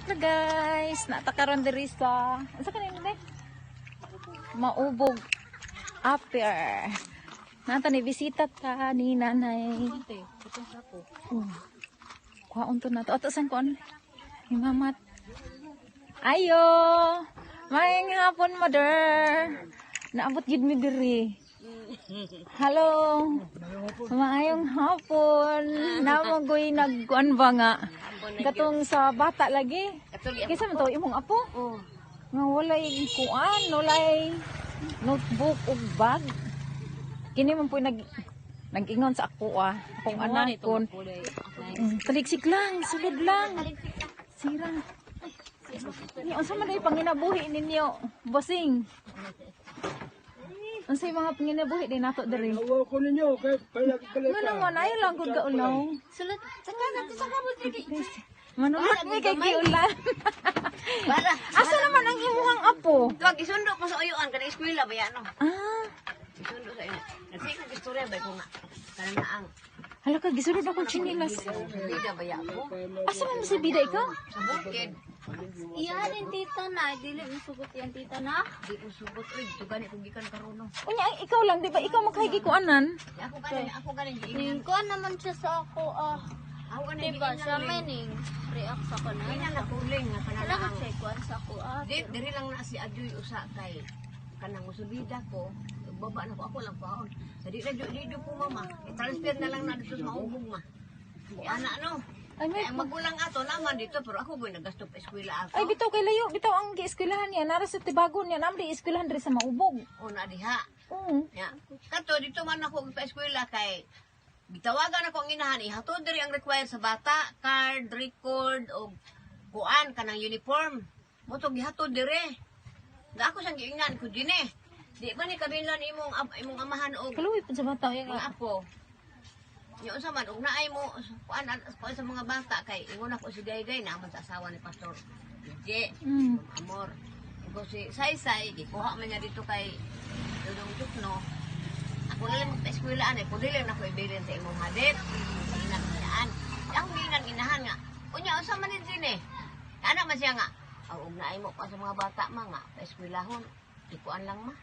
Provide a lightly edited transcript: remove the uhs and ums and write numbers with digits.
Hello guys, naa ta karon diri sa unsa kanin ni? Maubog Upper. Naa ta ni bisita ta ni nanay. Oh. Kuhaon to na to. Ato saan kuan? Ni mamat. Ayo. Maayong hapon, mother. Naabot gyud mi diri. Hello. Maayong hapon. Namo goy nagkuan ba nga? Katong sa bata lagi. Kinsa man to imong apo? Oh. Nga walay kuan, walay notebook ug bag. Kini man po nag-ingon sa ako ah. Akong anak kon. Taligsik lang, sulod lang. Sira. Ni unsa man ay panginabuhi ninyo, bossing? Unsay mga panginabuhi din nato diri? Awa ko ninyo, kay palagi pala Nga naman, ayaw lang gud kaulaw. Sulod, saka na sa kamot lagi. Manumat mi kay giulan. Para. Asa naman ang imuhang apo? Tuwag isundo ko sa uyuan kada eskwela ba yan no? Ah, Isundo sa iyo. Nagsi ka istorya ba ko nga. Kanang naang. Hala ka, gisulod akong chinilas. Bida ba ya ko? Asa man mo si bida ikaw? Sa bukid. Iya din tita na, dili mo sugot yan tita na. Di ko sugot oy, dito gani ko gikan karon no. Unya, ikaw lang, di ba? Ikaw makahigi ko anan. Di ako ganin giingnan. Ningkuan naman siya sa ako ah. Ako ganin Diba, giingnan. sa mening react sa ko na. Kanya na kuling nga kanang Wala ko naang. check kuan sa ako ah. Di diri lang na si Adjoy usa kay kanang musubida ko. Baba na ko, ako lang paon. Sa di na jud ko mama. I-transfer na lang na dito sa maubog ma. Di ana no. Ay, may, Ay, ang magulang ato naman dito pero ako boy nagasto pa eskwela ato. Ay, bitaw kay layo. Bitaw ang gieskwelahan niya. Nara sa Tibagon niya. Namdi eskwelahan diri sa Maubog. O na diha. Oo. Ya. Kato dito man ako pa eskwela kay gitawagan ako ang inahan ihatod diri ang required sa bata, card, record og kuan kanang uniform. Mo to gihatod diri. Da ako sang giingnan ko dinhi. Di ba ni kabilan imong amahan og Kaluwi po sa bata. mga apo. Nya unsa man og naay mo kuan kuan sa mga bata kay ingon ako si Gaygay naman sa asawa ni Pastor DJ. Amor. Ikaw si Saysay, gikuha man niya dito kay Dudong Jukno. Ako na lang magpa-eskwelaan eh. Kung dili na ako ibilin sa imong hadit. Sa inang inaan. Ang ginang inahan nga. Unya, unsa man din eh. Ana man siya nga. Ang ugnaay mo pa sa mga bata ma nga. Pa-eskwelahon. Ikuan lang ma.